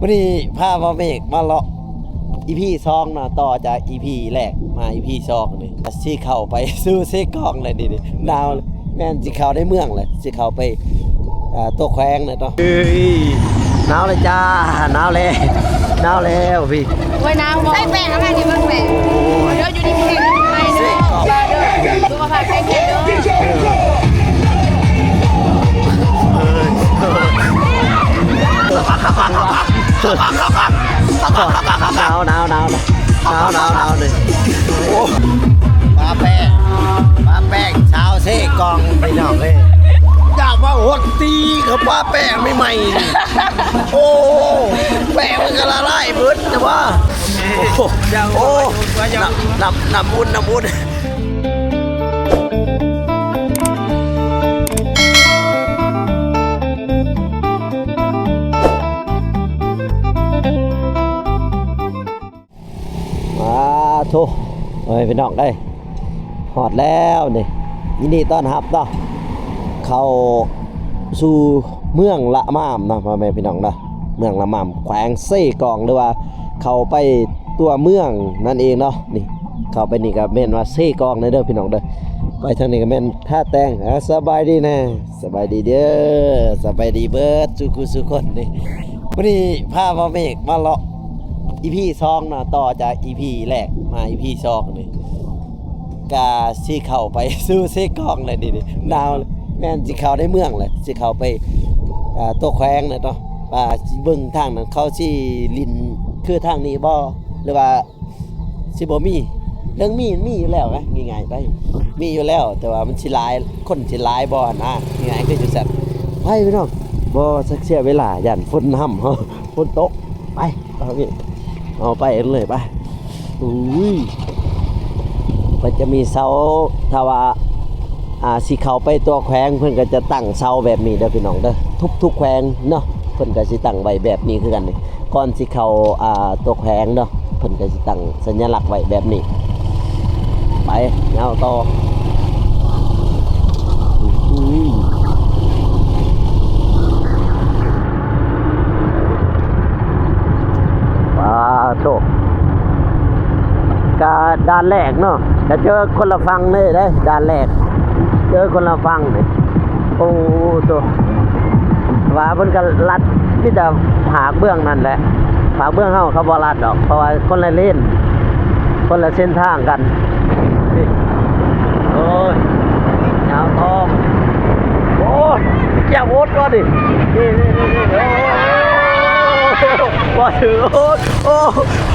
ມື້ນີ້ພາບ່າວເມກມາເລາະ ອີພີສອງເນາະ ຕໍ່ຈາກອີພີແລກມາອີພີສອງນີ້ ຊິເຂົ້າໄປສູ່ເຊກອງແລ້ວນີ້ ໜາວ ແມ່ນຊິເຂົ້າໃນເມືອງແລ້ວ ຊິເຂົ້າໄປ ອ່າ ຕົວແຂວງແລ້ວເນາະ. ເອີຍ ໜາວແລ້ວຈ້າ ໜາວແລ້ວ ໜາວແລ້ວພີ່. ໂອ້ຍ ໜາວບໍ່? ໃສ່ແປ້ງເອົາແມ່ນີ້ ເບິ່ງແປ້ງ. ໂອ້ຍ ເດີ ຢູ່ດີມີແຮງ ເດີ ສຸຂະພາບແຂງແຮງເດີ. ໜາວ ໜາວ ໜາວ ໜາວ ໜາວ ໜາວ ໜາວເລີຍ. ໂອ້ ປ້າແປ້ງ ປ້າແປ້ງ ສາວເຊກອງ ພີ່ນ້ອງເອີຍ. ຢາກມາຫົດຕີກັບປ້າແປ້ງໃໝ່ໆນີ້. ໂອ້ ແປ້ງມັນກໍລະລາຍເບິດແຕ່ວ່າ ໂອ້ ໂອ້ ນ້ຳ ນ້ຳ ນ້ຳອຸ່ນ ນ້ຳອຸ່ນ. ສາທຸ ໂອ້ຍ ພີ່ນ້ອງເອີຍ ຮອດແລ້ວນີ້ ຍິນດີຕ້ອນຮັບເນາະ ເຂົ້າສູ່ເມືອງລະມາມເນາະ ພໍ່ແມ່ພີ່ນ້ອງເນາະ ເມືອງລະມາມ ແຂວງເຊກອງ ຫຼືວ່າເຂົ້າໄປຕົວເມືອງນັ້ນເອງເນາະ. ນີ້ເຂົ້າໄປນີ້ກໍແມ່ນວ່າເຊກອງເດີພີ່ນ້ອງເດີ ໄປທາງນີ້ກໍແມ່ນທ່າແຕງ. ອ່າ ສະບາຍດີແນ່ ສະບາຍດີເດີ ສະບາຍດີເບິດສູ່ຄູ່ສູ່ຄົນນີ້. ມື້ນີ້ພາບ່າວເມກມາເລາະ ອີພີສອງເນາະ ຕໍ່ຈາກອີພີແລກມາອີພີສອງນີ້ ກະຊິເຂົ້າໄປສູ່ເຊກອງແລ້ວນີ້ ໜາວ ແມ່ນຊິເຂົ້າໃນເມືອງແຫຼະ ຊິເຂົ້າໄປ ອ່າ ຕົວແຂວງແຫຼະເນາະ ວ່າຊິເບິ່ງທາງນັ້ນເຂົາຊິຫຼິ້ນຄືທາງນີ້ບໍ່ ຫຼືວ່າຊິບໍ່ມີ. ເລື່ອງມີມັນມີຢູ່ແລ້ວນະ ງ່າຍໆໄປ ມີຢູ່ແລ້ວ ແຕ່ວ່າມັນຊິຫຼາຍ ຄົນຊິຫຼາຍບໍ່ຫັ້ນນະ ງ່າຍໆຄືຈັ່ງຊັ້ນ. ໄປພີ່ນ້ອງ ບໍ່ສັກເສຍເວລາ ຢ້ານຝົນຫ້ຳເຮົາ ຝົນຕົກ. ໄປ ເອົາໄປເລີຍ ໄປ. ອຸ້ຍ ເພິ່ນຈະມີເສົາ ຖ້າວ່າ ອ່າ ຊິເຂົ້າໄປຕົວແຂວງ ເພິ່ນກໍຈະຕັ້ງເສົາແບບນີ້ເດີພີ່ນ້ອງເດີ ທຸກໆແຂວງເນາະ ເພິ່ນກໍຊິຕັ້ງໄວ້ແບບນີ້ຄືກັນນີ້ ກ່ອນຊິເຂົ້າ ອ່າ ຕົວແຂວງເນາະ ເພິ່ນກໍຊິຕັ້ງສັນຍະລັກໄວ້ແບບນີ້. ໄປ ຍາວຕໍ່. ອຸ້ຍ ປາໂທ້ ກະດ່ານແລກເນາະ ກະເຈີຄົນລະຝັ່ງເລີຍເດ້ ດ່ານແລກ ເຈີຄົນລະຝັ່ງເດ້. ໂອ້ໂທ້ ວ່າເພິ່ນກໍລັດ ມີແຕ່ພາກເບື້ອງນັ້ນແຫຼະ ພາກເບື້ອງເຮົາເຂົາບໍ່ລັດດອກ ເພາະວ່າຄົນລະເລນ ຄົນລະເສັ້ນທາງກັນ. ນີ້ ໂອ້ຍ ຍາວຕໍ່ ໂອ້ຍ ແກ້ວໂອດກ່ອນນີ້ ນີ້ໆໆໆ ໂອ້ຍ ບໍ່ຖືກ ໂອ້ຍ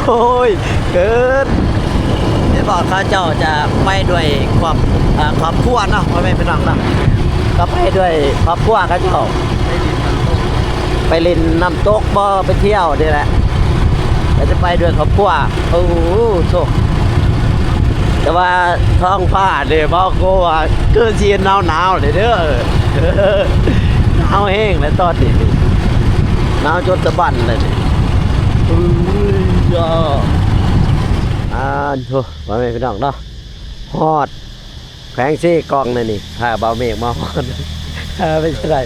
ໂອ້ຍ ເກີນ ເຫັນບໍ່ ເຂົາເຈົ້າຈະໄປດ້ວຍຄອບ ເອີ ຄອບຄົວເນາະ ພໍ່ແມ່ພີ່ນ້ອງເນາະ ກໍໄປດ້ວຍຄອບຄົວເຂົາເຈົ້າ ໄປຫຼິ້ນນ້ຳຕົກ ໄປຫຼິ້ນນ້ຳຕົກບໍ່ ໄປທ່ຽວນີ້ແຫຼະ ກໍຈະໄປດ້ວຍຄອບຄົວ. ໂອ້ໂທ້ ແຕ່ວ່າທ້ອງຟ້ານີ້ ບອກໂກວ່າຄືຊິໜາວໆເດີ ໜາວແຮງແລ້ວຕອນນີ້ ໜາວຈົນສະບັ້ນແລ້ວນີ້. ອື ອາ ໂທ້ ພໍ່ແມ່ພີ່ນ້ອງເນາະ ຮອດແຂວງເຊກອງແລ້ວນີ້ ພາບ່າວເມກມາຮອດ ເປັນຈັ່ງໃດ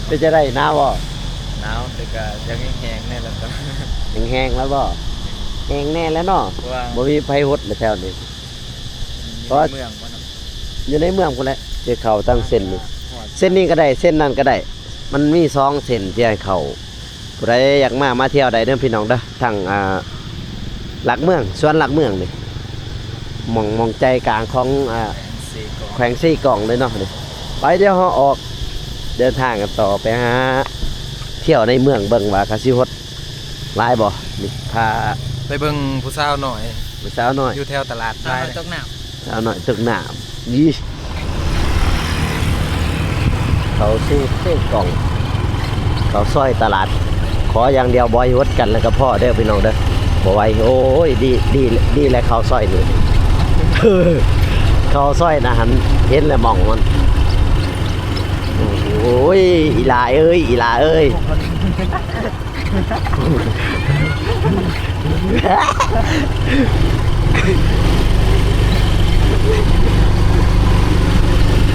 ເປັນຈັ່ງໃດ ໜາວບໍ່? ໜາວ ແຕ່ກະຍັງແຫ້ງໆແດ່ແລ້ວ ແຫ້ງໆແລ້ວບໍ່? ແຫ້ງແນ່ແລ້ວເນາະ ເພາະວ່າບໍ່ມີໃຜຫົດແລ້ວແຖວນີ້ ຢູ່ໃນເມືອງພຸ້ນແຫຼະ ຢູ່ໃນເມືອງພຸ້ນແຫຼະ ຊິເຂົ້າທາງເສັ້ນນີ້ ເສັ້ນນີ້ກໍໄດ້ ເສັ້ນນັ້ນກໍໄດ້ ມັນມີສອງເສັ້ນທີ່ໃຫ້ເຂົ້າ. ຜູ້ໃດຢາກມາ ມາທ່ຽວໄດ້ເດີພີ່ນ້ອງເດີ ທາງ ອ່າ ຫຼັກເມືອງ ສວນຫຼັກເມືອງນີ້ ໝ່ອງ ໝ່ອງໃຈກາງຂອງ ອ່າ ເຊກອງ ແຂວງເຊກອງເລີຍເນາະນີ້. ໄປ ດຽວເຮົາອອກເດີນທາງກັນຕໍ່ ໄປຫາທ່ຽວໃນເມືອງເບິ່ງວ່າເຂົາຊິຫົດຫຼາຍບໍ່. ນີ້ ພາໄປເບິ່ງຜູ້ສາວນ້ອຍ ຜູ້ສາວນ້ອຍ ຢູ່ແຖວຕະຫຼາດ ສາວນ້ອຍຕົກນ້ຳ. ສາວນ້ອຍຕົກນ້ຳ ນີ້ ເຂົ້າສູ່ເຊກອງ ເຂົ້າຊອຍຕະຫຼາດ ຂໍຢ່າງດຽວບໍ່ໃຫ້ຫົດກັນແລ້ວກໍພໍເດີພີ່ນ້ອງເດີ ບໍ່ໄຫວ. ໂອ້ຍ ດີ ດີ ດີແຫຼະເຂົ້າຊອຍນີ້ ເຂົ້າຊອຍນະ ຫັ້ນເຫັນແລ້ວໝ່ອງມັນ. ໂອ້ຍ ອີຫຼ້າເອີຍ ອີຫຼ້າເອີຍ.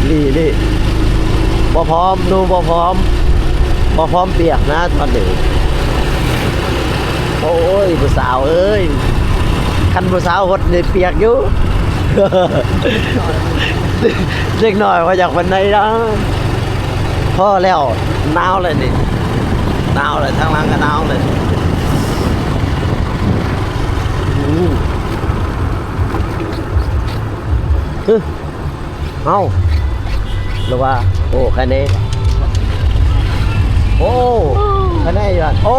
ນີ້ ນີ້ ບໍ່ພ້ອມ ໜູບໍ່ພ້ອມ ບໍ່ພ້ອມປຽກນະຕອນນີ້. ເອີຍ ຜູ້ສາວເອີຍ ຄັນຜູ້ສາວຫົດນີ້ປຽກຢູ່ ເດັກນ້ອຍວ່າຢາກປານໃດດອກ. ພໍແລ້ວ ໜາວແລ້ວນີ້ ໜາວແລ້ວ ທາງຫຼັງກໍໜາວແລ້ວ. ອື ເອົ້າ ຫຼືວ່າ ໂອ້ ຄະເນ ໂອ້ ຄະເນຢູ່ຫັ້ນ ໂອ້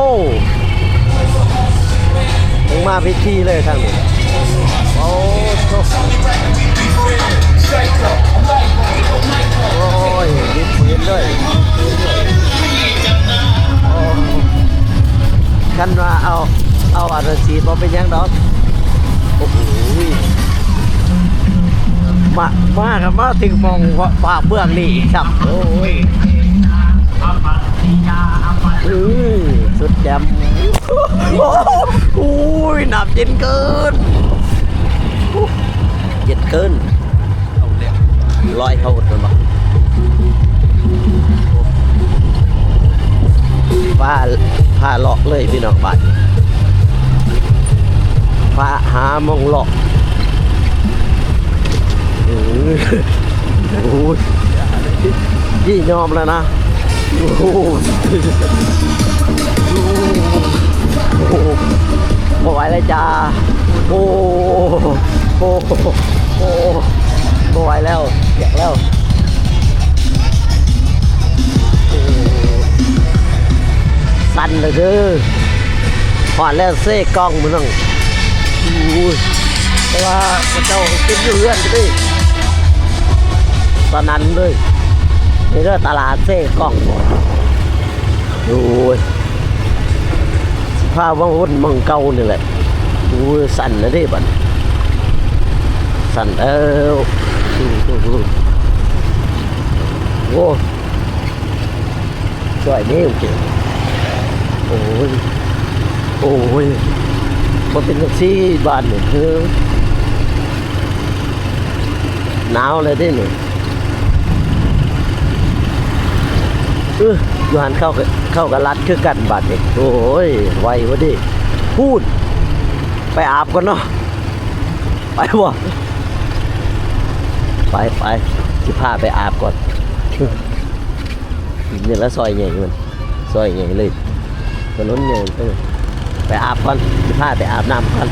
ຍັງມາພິທີເລີຍທາງນີ້ ໂອ້ ໂທ້ ໂອ້ຍ ເຫັນເລີຍ ໂອ້ ຄັນວ່າເອົາ ເອົາອັນນັ້ນສີດບໍ່ເປັນຫຍັງດອກ. ໂອ້ໂຫ ມາ ມາກໍມາເຖິງໝ່ອງ ປາກເບື້ອງນີ້ອີກຊ້ຳ. ໂອ້ຍ ອື ສຸດແຈ່ມ ໂອ້ໂຫ ນ້ຳເຢັນເກີນ ເຢັນເກີນ. ລອຍເຂົ້າພຸ້ນແມ່ນບໍ່? ພາ ພາເລາະເລີຍພີ່ນ້ອງ ບາດນີ້ ພາຫາໝ່ອງເລາະ. ໂອ້ຍ ນີ້ຍອມແລ້ວນະ. ໂອ້ໂຫ ໂອ້ໂຫ ບໍ່ໄຫວແລ້ວຈ້າ. ໂອ້ ໂອ້ ໂອ້ ບໍ່ໄຫວແລ້ວ ປຽກແລ້ວ. ໂອ້ ສັ່ນເລີຍເດີ ຮອດແລ້ວເຊກອງມື້ນັ້ນ. ໂອ້ຍ ແຕ່ວ່າເຂົາເຈົ້າເປັນຢູ່ເຮືອນເດ້ ສະໜັ່ນເລີຍ. ນີ້ເດີຕະຫຼາດເຊກອງ. ໂອ້ຍ ຊິພາມາວົນໝ່ອງເກົ່ານີ້ແຫຼະ. ໂອ້ຍ ສັ່ນແລ້ວເດ້ບັດ ສັ່ນແລ້ວ. ໂອ້ ຊ່ອຍແດ່. ໂອ້ຍ ໂອ້ຍ ບໍ່ເປັນຈັ່ງຊີ້ບາດນີ້ ເຮີ ໜາວແລ້ວເດ້ນີ້. ເອີ ຢູ່ຫັ້ນເຂົາກໍ ເຂົາກໍລັດຄືກັນບາດນີ້. ໂອ້ຍ ໄຫວບໍ່ເດ້ ພຸ້ນ ໄປອາບກ່ອນເນາະ ໄປບໍ່? ໄປ ໄປ ຊິພາໄປອາບກ່ອນ. ນີ້ລະຊອຍໃຫຍ່ມັນ ຊອຍໃຫຍ່ເລີຍ ຖະໜົນໃຫຍ່ເລີຍ. ໄປອາບກ່ອນ ຊິພາໄປອາບນ້ຳກ່ອນ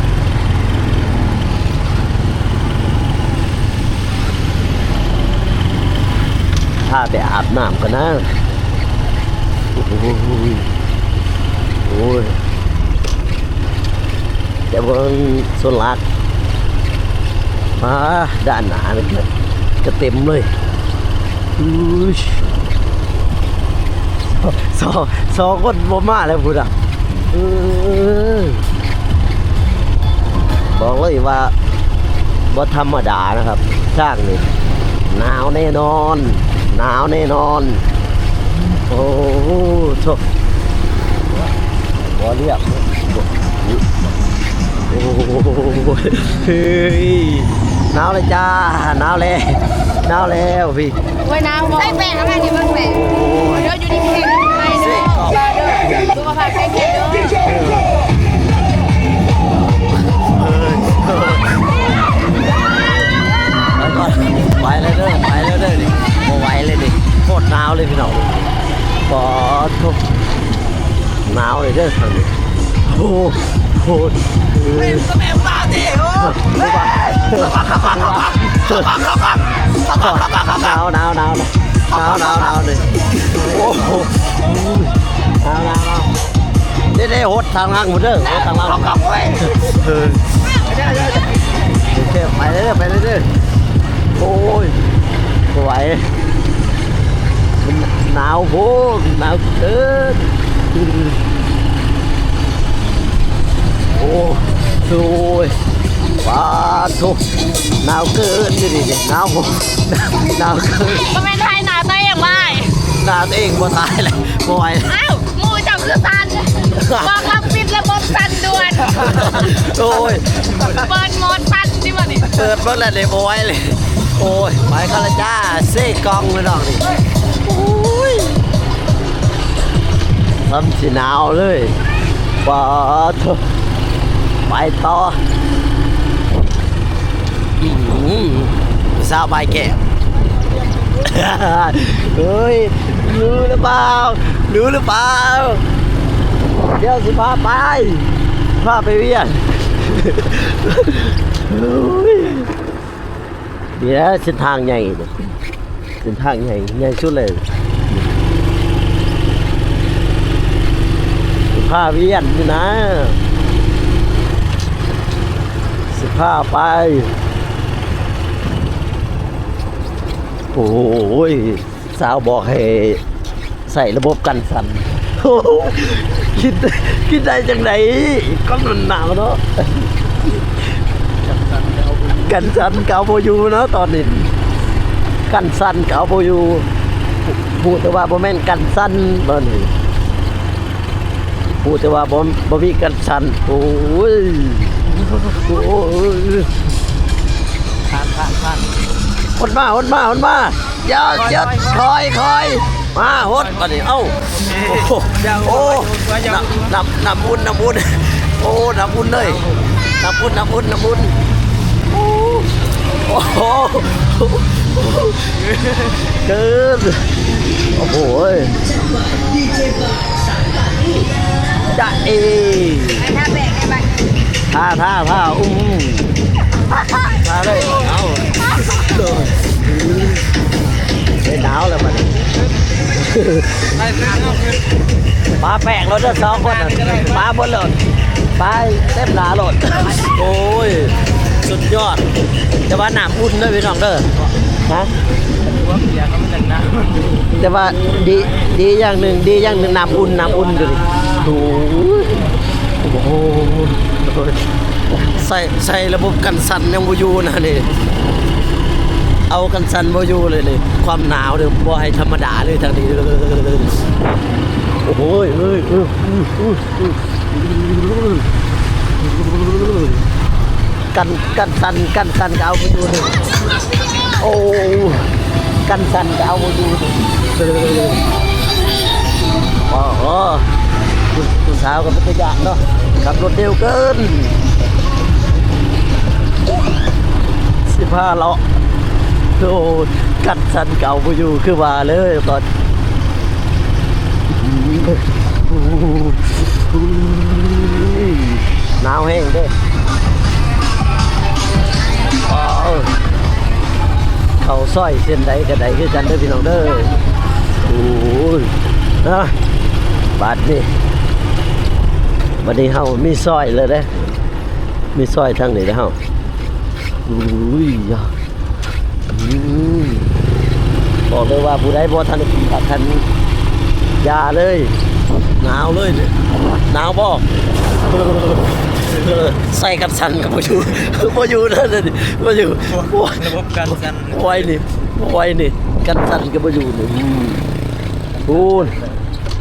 ພາໄປອາບນ້ຳກ່ອນນະ. ໂອ້ຍ ໂອ້ຍ ແຕ່ວ່າສ່ວນຫຼາກ ອ່າ ດ້ານໜ້ານີ້ກະ ກະເຕັມເລີຍ. ອື ສອງ ສອງຄົນບໍ່ມາແລ້ວພຸ້ນນະ. ອື ບອກເລີຍວ່າບໍ່ທຳມະດານະຄັບ ທາງນີ້ໜາວແນ່ນອນ ໜາວແນ່ນອນ. ໂອ້ໂທ້ ບໍ່ລຽບ ໂອ້ຍ ເຮີ້ຍ ໜາວແລ້ວຈ້າ ໜາວແລ້ວ ໜາວແລ້ວພີ່. ໂອ້ຍ ໜາວບໍ່? ໃສ່ແປ້ງອະໄລນີ້ເບິ່ງແມ່. ໂອ້ຍ ເດີ ຢູ່ດີມີແຮງ ຢູ່ໄປເດີ ເດີ ສຸຂະພາບແຂງແຮງເດີ. ໄປແລ້ວເດີ ໄປແລ້ວເດີນີ້ ບໍ່ໄຫວເລີຍນີ້ ໂຄດໜາວເລີຍພີ່ນ້ອງ. ປາດໂທ້ ໜາວເລີຍເດີທາງນີ້. ໂອ້ໂຫ ໜາວ ໜາວ ໜາວ ໜາວ ໜາວ ໜາວ ໜາວເລີຍ. ໂອ້ໂຫ ໜາວ ໜາວ ໜາວ ເດ້ໆ ຫົດທາງຫຼັງພຸ້ນເດີ ຫົດທາງຫຼັງ. ເອີ ໂອເຄ ໄປເລີຍ ໄປເລີຍເດີ. ໂອ້ຍ ບໍ່ໄຫວ ມັນໜາວໂພດ ໜາວເກີນ. ໂອ້ ໂອ້ຍ ປາດໂທ້ ໜາວເກີນ ດຽວນີ້ໜາວ ໜາວເກີນ. ບໍ່ແມ່ນໄທ ໜາວຕົວເອງຫວາຍ ໜາວຕົວເອງບໍ່ຕາຍແລ້ວ ບໍ່ໄຫວ. ອ້າວ ໝູ່ເຈົ້າຄືສັ່ນ ບອກວ່າປິດລະບົບສັ່ນດ່ວນ. ໂອ້ຍ ເປີດໂໝດສັ່ນຕິບໍ່ນີ້ ເປີດເບິ່ງແລ້ວນີ້ບໍ່ໄຫວເລີຍ. ໂອ້ຍ ໄປກ່ອນລະຈ້າ ເຊກອງພີ່ນ້ອງນີ້. ໂອ້ຍ ສ່ຳຊິໜາວເລີຍ ປາດໂທ້. ໄປຕໍ່ ອືມ ສາວບາຍແກ້ວ ເຮີ້ຍ ຮູ້ຫຼືເປົ່າ ຮູ້ຫຼືເປົ່າ ດຽວຊິພາໄປ ພາໄປວຽນ ເຮີ້ຍ ເດຍ ເສັ້ນທາງໃຫຍ່ ເສັ້ນທາງໃຫຍ່ ໃຫຍ່ສຸດເລີຍ ຊິພາວຽນຢູ່ນະ ຊິພາໄປ ໂອ້ຍ ສາວບອກໃຫ້ໃຊ້ລະບົບກັນສັ່ນ ໂອ້ ຄິດ ຄິດໄດ້ຈັ່ງໃດ ກຳລັງໜາວເນາະ ກັນສັ່ນກໍເອົາບໍ່ຢູ່ເນາະຕອນນີ້ ກັນສັ່ນກໍເອົາບໍ່ຢູ່ ຮູ້ແຕ່ວ່າບໍ່ແມ່ນກັນສັ່ນ ຕອນນີ້ ຮູ້ແຕ່ວ່າບໍ່ ບໍ່ມີກັນສັ່ນ ໂອ້ຍ ໂອ້ຍ ຜ່ານ ຜ່ານ ຜ່ານ ຫົດມາ ຫົດມາ ຫົດມາ ຢ່າ ຢ່າ ຄ່ອຍ ຄ່ອຍ ມາ ຫົດ ບັດນີ້ ເອົ້າ ໂອ້ໂຫ ນ້ຳ ນ້ຳ ນ້ຳອຸ່ນ ນ້ຳອຸ່ນ ໂອ້ ນ້ຳອຸ່ນເລີຍ ນ້ຳອຸ່ນ ນ້ຳອຸ່ນ ນ້ຳອຸ່ນ ໂອ້ ໂອ້ໂຫ ເກີນ ໂອ້ໂຫ ຈະເອ ຖ້າແບກໃຫ້ບັດ ຖ້າ ຖ້າ ຖ້າ ອຸ້ມ ຖ້າເລີຍ ເອົາ ເອີ ເຮີ້ຍ ໜາວແລ້ວບັດນີ້ ປາແປກໂລດເດີ ສອງຄົນນະ ປາເບິດໂລດ ປາເຕັມໜ້າໂລດ ໂອ້ຍ ສຸດຍອດ ແຕ່ວ່ານ້ຳອຸ່ນເດີພີ່ນ້ອງເດີ ຮະ ແຕ່ວ່າດີ ດີຢ່າງໜຶ່ງ ດີຢ່າງໜຶ່ງ ນ້ຳອຸ່ນ ນ້ຳອຸ່ນຢູ່ນີ້ ໂອ້ຍ ໂອ້ໂຫ ໃສ່ ໃສ່ລະບົບກັນສັ່ນຍັງບໍ່ຢູ່ນະນີ້ ເອົາກັນສັ່ນບໍ່ຢູ່ເລີຍນີ້ ຄວາມໜາວເດີ ບໍ່ໃຫ້ທຳມະດາເລີຍທາງນີ້ ໂອ້ໂຫ ເອີຍ ເອີຍ ກັນ ກັນສັ່ນ ກັນສັ່ນກໍເອົາບໍ່ຢູ່ເລີຍ ໂອ້ ກັນສັ່ນກໍເອົາບໍ່ຢູ່ເລີຍ ໂອ້ໂຫ ຜູ້ສາວກໍເປັນຕາຢ້ານເນາະ ຂັບລົດເລັວເກີນ ສິບຫ້າເລາະ ໂອ້ ກັນສັ່ນກໍເອົາບໍ່ຢູ່ ຄືວ່າເລີຍ ຕອນ ໜາວແຮງເດ້ ເຂົ້າຊອຍເສັ້ນໃດກໍໄດ້ຄືກັນເດີພີ່ນ້ອງເດີ ໂອ້ຍ ນະ ບາດນີ້ ບາດນີ້ເຮົາມີຊອຍແລ້ວເດ້ ມີຊອຍທາງນີ້ແລ້ວເຮົາ ອຸ້ຍ ອືມ ບອກເລີຍວ່າຜູ້ໃດບໍ່ທັນໄດ້ກິນປາຄັນ ຢ່າເລີຍ ໜາວເລີຍ ໜາວບໍ່ ໃສ່ກັນສັ່ນກໍບໍ່ຢູ່ ບໍ່ຢູ່ເລີຍ ບໍ່ຢູ່ ລະບົບກັນສັ່ນ ບໍ່ໄຫວນີ້ ບໍ່ໄຫວນີ້ ກັນສັ່ນກໍບໍ່ຢູ່ນີ້ ອືມ ພຸ້ນ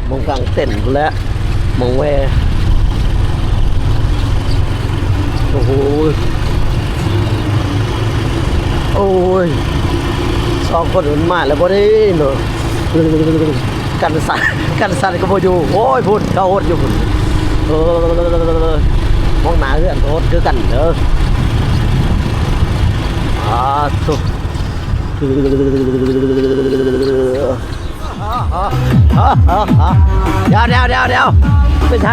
ໝ່ອງກາງເຕັນພຸ້ນແຫຼະ ໝ່ອງແວ່ ໂອ້ໂຫ ໂອ້ຍ ສອງຄົນມັນມາແລ້ວບໍ່ໄດ້ເນາະ ກັນສັ່ນ ກັນສັ່ນກໍບໍ່ຢູ່ ໂອ້ຍ ພຸ້ນ ເຂົາຫົດຢູ່ພຸ້ນ ເອີ ມອງໜ້າເຮືອນກໍຫົດຄືກັນເດີ ອາ ໂທ້ ດຽວ ດຽວ ດຽວ ດຽວ ໄປໃສ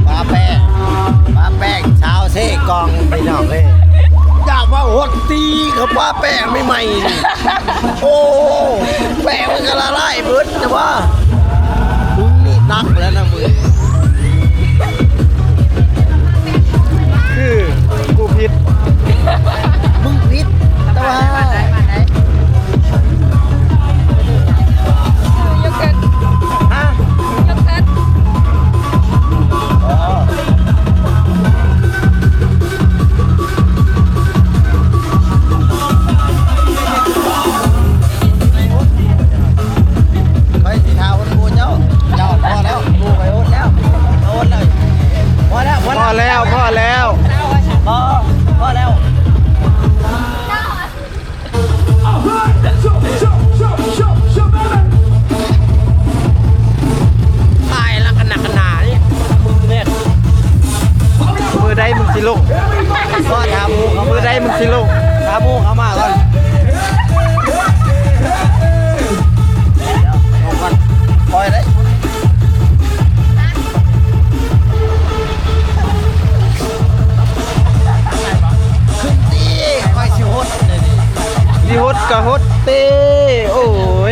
ປາແປ້ງ ປາແປ້ງ ຊາວເຊກອງ ພີ່ນ້ອງເອີຍ ຢາກວ່າຫົດຕີກັບປາແປ້ງໃໝ່ໆ ໂອ້ ແປ້ງມັນກໍລະລາຍເບິດ ແຕ່ວ່າມຶງນີ້ໜັກແລ້ວນະມຶງ ຄືກູຜິດ ມຶງຜິດ ແຕ່ວ່າ ໂຢເກີດ ຮະ ໂຢເກີດ ອໍ ຂ້ອຍຊິຖ້າໂອນໂອເຈົ້າ ເຈົ້າ ພໍແລ້ວ ໂອໄປໂອນແລ້ວ ໂອນເລີຍ ພໍແລ້ວ ພໍແລ້ວ ພໍແລ້ວ ພໍແລ້ວ ພໍແລ້ວ ຖ່າຍແລ້ວກໍໜັກໜານີ້ ມື້ໃດມຶງຊິລົງ? ກໍຖາມໝູ່ເຂົາ ມື້ໃດມຶງຊິລົງ? ຖາມໝູ່ເຂົາມາກ່ອນ ດຽວລົງກ່ອນ ປ່ອຍເດ້. ຂຶ້ນຕິ ຂ້ອຍຊິຫົດເດນີ້ ຊິຫົດກໍຫົດຕິ ໂອ້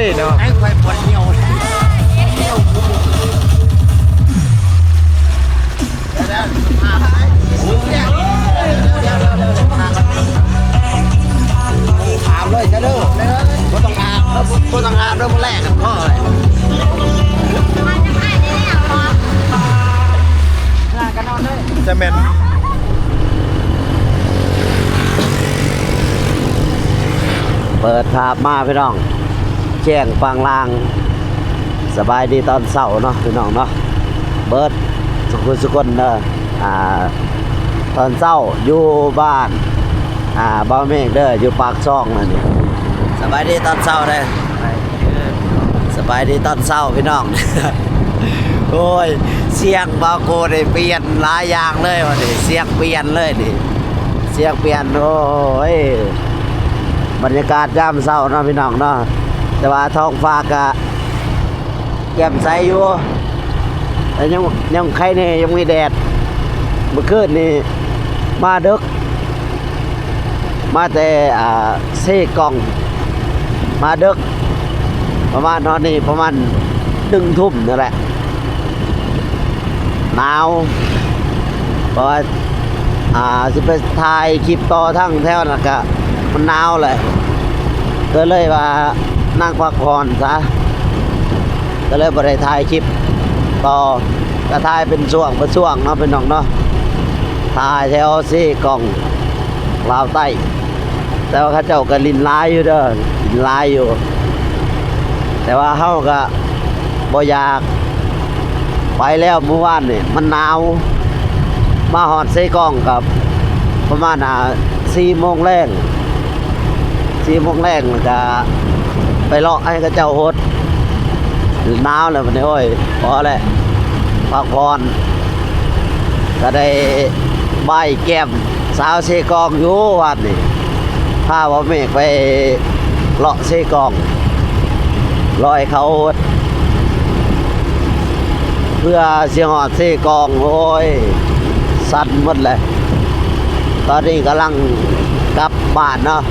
ຍເນາະ ໃຫ້ຂ້ອຍປວດຫ່ຽວ ຖາມເລີຍຊະເດີ ບໍ່ຕ້ອງອາບ ບໍ່ຕ້ອງອາບເດີ ມື້ແລກກໍພໍເລີຍ ຈະແມ່ນ ເປີດພາບມາພີ່ນ້ອງ ແຈ້ງປາງລາງ ສະບາຍດີຕອນເຊົ້າເນາະພີ່ນ້ອງເນາະ ເບີດສຸກຄົນສຸກຄົນເດີ ອ່າ ຕອນເຊົ້າຢູ່ບ້ານ ອ່າ ບ່າວເມກເດີ ຢູ່ປາກຊ່ອງນັ້ນນີ້ ສະບາຍດີຕອນເຊົ້າເດີ. ສະບາຍດີຕອນເຊົ້າພີ່ນ້ອງ ໂອ້ຍ ສຽງບ່າວໂກໄດ້ປ່ຽນຫຼາຍຢ່າງເລີຍ ວັນນີ້ສຽງປ່ຽນເລີຍນີ້ ສຽງປ່ຽນ ໂອ້ຍ ບັນຍາກາດຍາມເຊົ້າເນາະພີ່ນ້ອງເນາະ ແຕ່ວ່າທ້ອງຟ້າກະແຈ່ມໃສຢູ່ ແຕ່ຍັງ ຍັງໄຄແດ່ ຍັງມີແດດ ມື້ຄືນນີ້ມາເດິກ ມາແຕ່ ອ່າ ເຊກອງ ມາເດິກ ປະມານຮອດນີ້ປະມານໜຶ່ງທຸ່ມນີ້ແຫຼະ ໜາວ ເພາະວ່າ ອ່າ ຊິໄປຖ່າຍຄລິບຕໍ່ທາງແຖວນັ້ນກະມັນໜາວແຫຼະ ກໍເລີຍວ່ານັ່ງພັກຜ່ອນຊະ ກໍເລີຍບໍ່ໄດ້ຖ່າຍຄລິບຕໍ່ ກໍຖ່າຍເປັນຊ່ວງເປັນຊ່ວງເນາະ ພີ່ນ້ອງເນາະ ຖ່າຍແຖວເຊກອງ ລາວໃຕ້ ແຕ່ວ່າເຂົາເຈົ້າກໍຫຼິ້ນຫຼາຍຢູ່ເດີ ຫຼິ້ນຫຼາຍຢູ່ ແຕ່ວ່າເຮົາກໍບໍ່ຢາກໄປແລ້ວ ມື້ວານນີ້ມັນໜາວ ມາຮອດເຊກອງກໍປະມານ ອ່າ ສີ່ໂມງແລງ ສີ່ໂມງແລງ ແລ້ວກໍໄປເລາະໃຫ້ເຂົາເຈົ້າຫົດ ໜາວແລ້ວບັດນີ້ ໂອ້ຍ ພໍແລ້ວ ພັກຜ່ອນ ກໍໄດ້ບາຍແກ້ມສາວເຊກອງຢູ່ວັດນີ້ ພາບ່າວເມກໄປເລາະເຊກອງ ເລາະໃຫ້ເຂົາຫົດ ເພື່ອຊິຮອດເຊກອງ ໂອ້ຍ ສັ່ນໝົດແຫຼະ ຕອນນີ້ກຳລັງກັບບ້ານເນາະ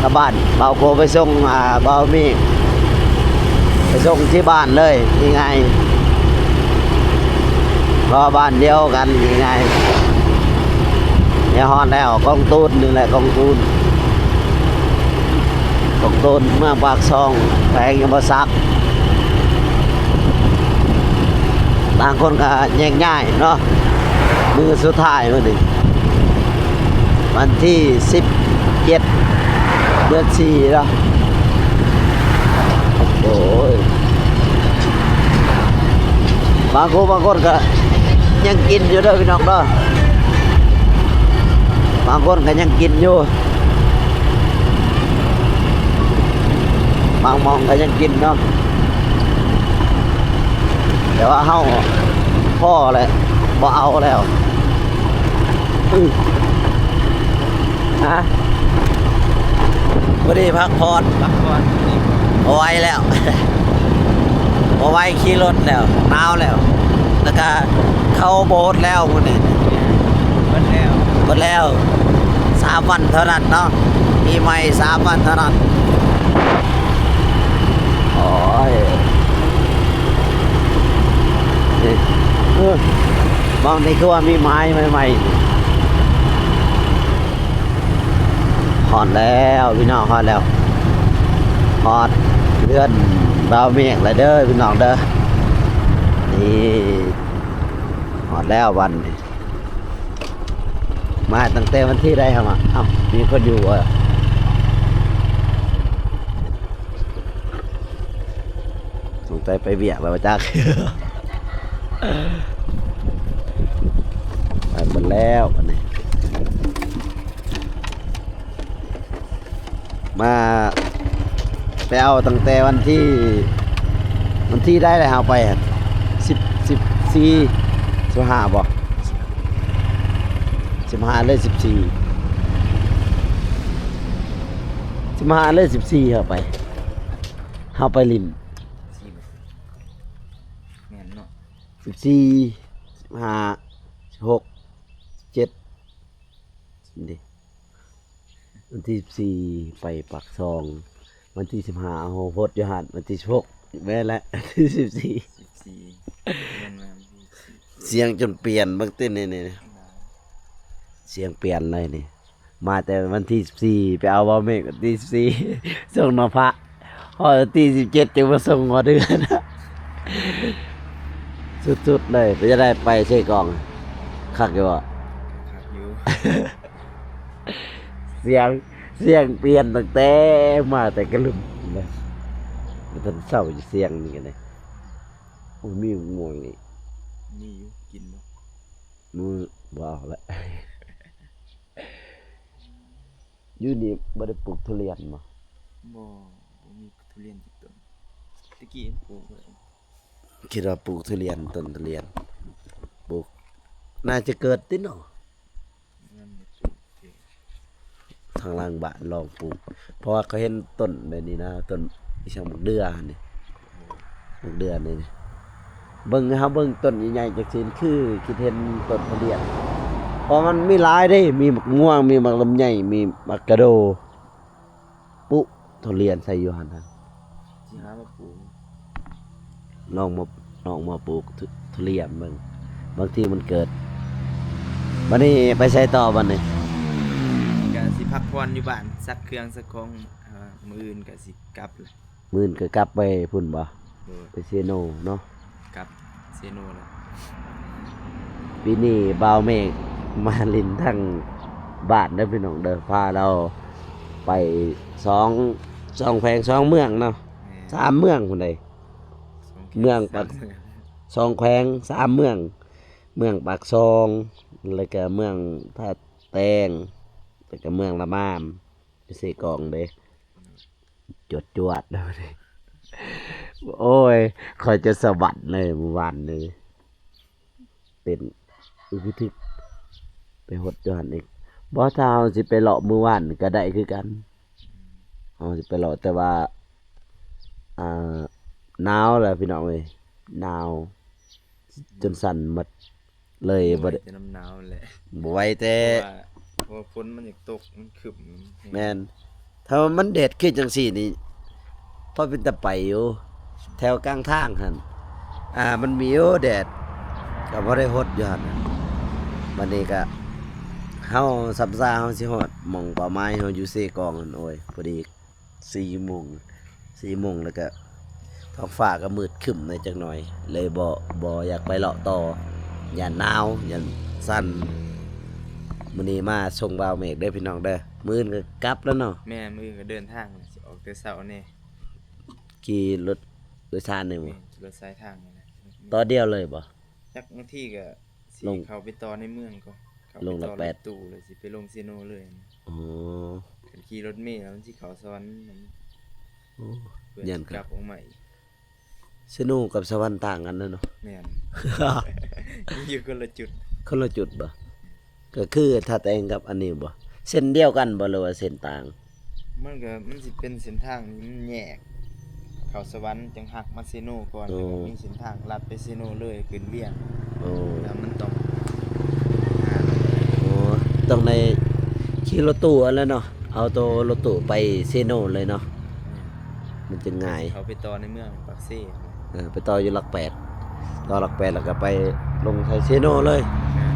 ກັບບ້ານ ບ່າວໂກໄປສົ່ງ ອ່າ ບ່າວເມກ ໄປສົ່ງທີ່ບ້ານເລີຍ ງ່າຍໆ ເພາະວ່າບ້ານດຽວກັນ ງ່າຍໆ ດຽວຮອດແລ້ວ ກອງຕູນນີ້ແຫຼະ ກອງຕູນ ກອງຕູນ ເມືອງປາກຊ່ອງ ແຂວງຈຳປາສັກ ຕ່າງຄົນກໍແຍກຍ້າຍເນາະ ມື້ສຸດທ້າຍມື້ນີ້ ວັນທີສິບເຈັດ ເດືອນສີ່ເນາະ ໂອ້ຍ ບາງຄົນ ບາງຄົນກໍຍັງກິນຢູ່ເດີພີ່ນ້ອງເດີ ບາງຄົນກໍຍັງກິນຢູ່ ບາງໝ່ອງກໍຍັງກິນເນາະ ແຕ່ວ່າເຮົາພໍແລ້ວ ບໍ່ເອົາແລ້ວ ອື ຮະ ພໍດີພັກຜ່ອນ ພັກຜ່ອນ ບໍ່ໄຫວແລ້ວ ບໍ່ໄຫວຂີ່ລົດແລ້ວ ໜາວແລ້ວ ແລ້ວກະເຂົ້າບໍ່ຫົດແລ້ວມື້ນີ້ ໝົດແລ້ວ ໝົດແລ້ວ ສາມວັນເທົ່ານັ້ນເນາະ ປີໃໝ່ສາມວັນເທົ່ານັ້ນ ໂອ້ຍ ເອີ ໝ່ອງນີ້ຄືວ່າມີໄມ້ໃໝ່ໆ ຮອດແລ້ວພີ່ນ້ອງ ຮອດແລ້ວ ຮອດເຮືອນບ່າວເມກແລ້ວເດີພີ່ນ້ອງເດີ ນີ້ ຮອດແລ້ວວັນນີ້ ມາຕັ້ງແຕ່ວັນທີໃດເຮົາມາ ເອົ້າ ມີຄົນຢູ່ບໍ່? ສົງໄສໄປວຽກແລ້ວວ່າຈັກ ໄປໝົດແລ້ວບັດນີ້ ມາໄປເອົາຕັ້ງແຕ່ວັນທີ ວັນທີໃດແລ້ວເຮົາໄປຫັ້ນ ສິບ ສິບສີ່ ສິບຫ້າບໍ່ ສິບຫ້າ ຫຼື ສິບສີ່ ສິບຫ້າ ຫຼື ສິບສີ່ ເຮົາໄປ ເຮົາໄປຫຼິ້ນ ແມ່ນເນາະ ສິບສີ່ ສິບຫ້າ ສິບຫົກ ສິບເຈັດ ນີ້ ວັນທີສິບສີ່ ໄປປາກຊ່ອງ ວັນທີສິບຫ້າ ເຮົາໂພດຢູ່ຫັ້ນ ວັນທີສິບຫົກ ແມ່ນແຫຼະ ວັນທີສິບສີ່ ສິບສີ່ ແມ່ນ ແມ່ນ ສຽງຈົນປ່ຽນເບິ່ງຕິ ນີ້ ນີ້ ສຽງປ່ຽນເລີຍນີ້ ມາແຕ່ວັນທີສິບສີ່ ໄປເອົາບ່າວເມກວັນທີສິບສີ່ ສົ່ງນຳພະ ຮອດວັນທີສິບເຈັດ ຈຶ່ງມາສົ່ງຮອດເຮືອນ ສຸດໆ ເລີຍ ເປັນຈັ່ງໃດໄປເຊກອງ ຄັກຢູ່ບໍ່? ຄັກຢູ່ ສຽງ ສຽງປ່ຽນຕັ້ງແຕ່ມາແຕ່ກະລຶມເລີຍ ບໍ່ທັນເຊົາຢູ່ສຽງນີ້ກັນເດ້ ໂອ້ຍ ມີໝາກມ່ວງອີກ ມີຢູ່ ກິນບໍ່? ມື້ ບໍ່ເອົາລະ ຢູ່ນີ້ບໍ່ໄດ້ປູກທຸລຽນບໍ່? ບໍ່ ບໍ່ມີທຸລຽນຈັກຕົ້ນ ແຕ່ກີ້ປູກ ຄິດວ່າປູກທຸລຽນ ຕົ້ນທຸລຽນ ປູກ ໜ້າຈະເກີດຕິເນາະ ຍັງບໍ່ປູກເທື່ອ ທາງຫຼັງບ້ານລອງປູກ ເພາະວ່າເຂົາເຫັນຕົ້ນແບບນີ້ນະ ຕົ້ນອີ່ຫຍັງ ໝາກເດື່ອຫັ້ນນີ້ ໝາກເດື່ອນີ້ ເບິ່ງ ເຮົາເບິ່ງຕົ້ນໃຫຍ່ໆ ຈັ່ງຊີ້ ຄືຄິດເຫັນຕົ້ນທຸລຽນ ເພາະມັນມີຫຼາຍເດ້ ມີໝາກມ່ວງ ມີໝາກລຳໄຍ ມີໝາກກະໂດ ປຸທຸລຽນໃສ່ຢູ່ຫັ້ນນະ ຊິຫາມາປູກ ລອງມາ ລອງມາປູກທຸ ທຸລຽນເບິ່ງ ບາງທີມັນເກີດ ບັດນີ້ໄປໃສຕໍ່ບັດນີ້? ກະຊິພັກຜ່ອນຢູ່ບ້ານ ຊັກເຄື່ອງຊັກຂອງ ອ່າ ມື້ອື່ນກະຊິກັບແຫຼະ ມື້ອື່ນກໍກັບໄປພຸ້ນບໍ່? ໂດຍ ໄປເຊໂນເນາະ ກັບເຊໂນແລ້ວ ປີນີ້ບ່າວເມກມາຫຼິ້ນທາງບ້ານເດີພີ່ນ້ອງເດີ ພາລາວໄປສອງ ສອງແຂວງສອງເມືອງເນາະ ແມ່ນ ສາມເມືອງພຸ້ນໃດ ສອງແຂວງ ເມືອງປາກ ສາມເມືອງ ສອງແຂວງສາມເມືອງ ເມືອງປາກຊ່ອງ ແລ້ວກະເມືອງທ່າແຕງ ແລ້ວກະເມືອງລະມາມ ຢູ່ເຊກອງເດ້ ຈວດໆ ໂອ້ຍ ຂ້ອຍຈະສະບັດເລີຍມື້ວານນີ້ ເຕັ້ນອຶກທຶກ ໄປຫົດຢູ່ຫັ້ນອີກ ບໍ່ ຖ້າເຮົາຊິໄປເລາະມື້ວານກໍໄດ້ຄືກັນ ເຮົາຊິໄປເລາະ ແຕ່ວ່າ ອ່າ ໜາວແຫຼະພີ່ນ້ອງເອີຍ ໜາວຈົນສັ່ນໝົດ ເລີຍບໍ່ໄດ້ ແຕ່ນ້ຳໜາວແຫຼະ ບໍ່ໄຫວແຕ່ ເພາະວ່າ ເພາະວ່າຝົນມັນຢາກຕົກ ມັນຄຶ້ມ ແມ່ນ ຖ້າວ່າມັນແດດຄືຈັ່ງຊີ້ນີ້ ພໍເປັນຕາໄປຢູ່ ແຖວກາງທາງຫັ້ນ ອ່າ ມັນມີຢູ່ແດດ ກໍບໍ່ໄດ້ຫົດຢູ່ຫັ້ນ ບັດນີ້ກໍ ເຮົາ ສຳຊາເຮົາຊິຮອດໝ່ອງເປົ້າໝາຍເຮົາຢູ່ເຊກອງຫັ້ນ ໂອ້ຍ ພໍດີ ສີ່ໂມງ ສີ່ໂມງ ແລ້ວກະທ້ອງຟ້າກໍມືດຄຶ້ມແດ່ຈັກໜ່ອຍ ເລີຍບໍ່ ບໍ່ຢາກໄປເລາະຕໍ່ ຢ້ານໜາວ ຢ້ານສັ່ນ ມື້ນີ້ມາສົ່ງບ່າວເມກເດີພີ່ນ້ອງເດີ ມື້ອື່ນກໍກັບແລ້ວເນາະ ແມ່ນ ມື້ອື່ນກໍເດີນທາງ ຊິອອກແຕ່ເຊົ້າແດ່ ຂີ່ລົດໂດຍສານນີ້ບໍ່? ແມ່ນ ຂີ່ລົດສາຍທາງນີ້ແຫຼະ ຕໍ່ດຽວເລີຍບໍ່? ຈັກ ບາງທີກໍຊິລົງ ເຂົ້າໄປຕໍ່ໃນເມືອງກ່ອນ ເຂົ້າໄປຕໍ່ລົດຕູ້ ແລ້ວຊິໄປລົງເຊໂນເລີຍ ອໍ ຄັນຂີ່ລົດເມແລ້ວມັນຊິເຂົ້າສະຫວັນ ໂອ້ ເພື່ອ ຢ້ານ ຊິກັບອອກມາອີກ ເຊໂນກັບສະຫວັນຕ່າງກັນເນາະ ແມ່ນ ຢູ່ຄົນລະຈຸດ ຄົນລະຈຸດບໍ່? ກໍຄືທ່າແຕງກັບອັນນີ້ບໍ່? ເສັ້ນດຽວກັນບໍ່ ຫຼືວ່າເສັ້ນຕ່າງ? ມັນກໍ ມັນຊິເປັນເສັ້ນທາງທີ່ມັນແຍກ ເຂົ້າສະຫວັນຈັ່ງຫັກມາເຊໂນກ່ອນ ໂອ້ ແລ້ວກໍມີເສັ້ນທາງລັດໄປເຊໂນເລີຍ ຂຶ້ນວຽງ ໂອ້ ແລ້ວມັນຕ້ອງ ໂອ້ ຕ້ອງໄດ້ຂີ່ລົດຕູ້ຫັ້ນແຫຼະເນາະ ເອົາໂຕລົດຕູ້ໄປເຊໂນເລີຍເນາະ ແມ່ນ ມັນຈຶ່ງງ່າຍ ເຂົາໄປຕໍ່ໃນເມືອງປາກເຊ ເອີ ໄປຕໍ່ຢູ່ຫຼັກແປດ ຕໍ່ຫຼັກແປດແລ້ວກໍໄປລົງໄທເຊໂນເລີຍ ແມ່ນ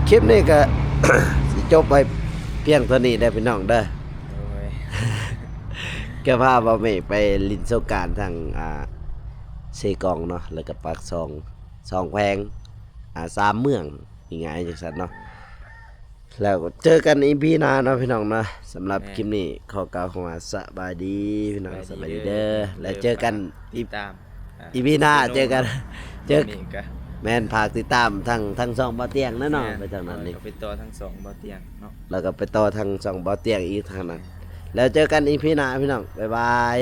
ຄລິບນີ້ກໍ ຊິຈົບໄວ້ພຽງເທົ່ານີ້ເດີພີ່ນ້ອງເດີ ໂດຍ ກໍພາບ່າວເມກໄປຫຼິ້ນສົງການທາງ ອ່າ ເຊກອງເນາະ ແລ້ວກໍປາກຊ່ອງ ສອງແຂວງ ອ່າ ສາມເມືອງ ງ່າຍໆ ຈັ່ງຊັ້ນເນາະ ແລ້ວເຈີກັນອີພີໜ້າເນາະພີ່ນ້ອງເນາະ ສຳລັບ ແມ່ນ ຄລິບນີ້ຂໍກ່າວຄຳວ່າສະບາຍດີພີ່ນ້ອງ ສະບາຍດີເດີ ແລ້ວເຈີກັນອີພີໜ້າ ເຈີກັນ ເຈີ ແມ່ນ ຝາກຕິດຕາມທັງ ທັງຊ່ອງບ່າວຕຽງນະເນາະ ແມ່ນ ໄປທາງນັ້ນນີ້ ແລ້ວກໍໄປຕໍ່ທັງຊ່ອງບ່າວຕຽງເນາະ ແລ້ວກໍໄປຕໍ່ທັງຊ່ອງບ່າວຕຽງອີກທາງນັ້ນ ແລ້ວເຈີກັນອີພີໜ້າພີ່ນ້ອງ ບາຍບາຍ.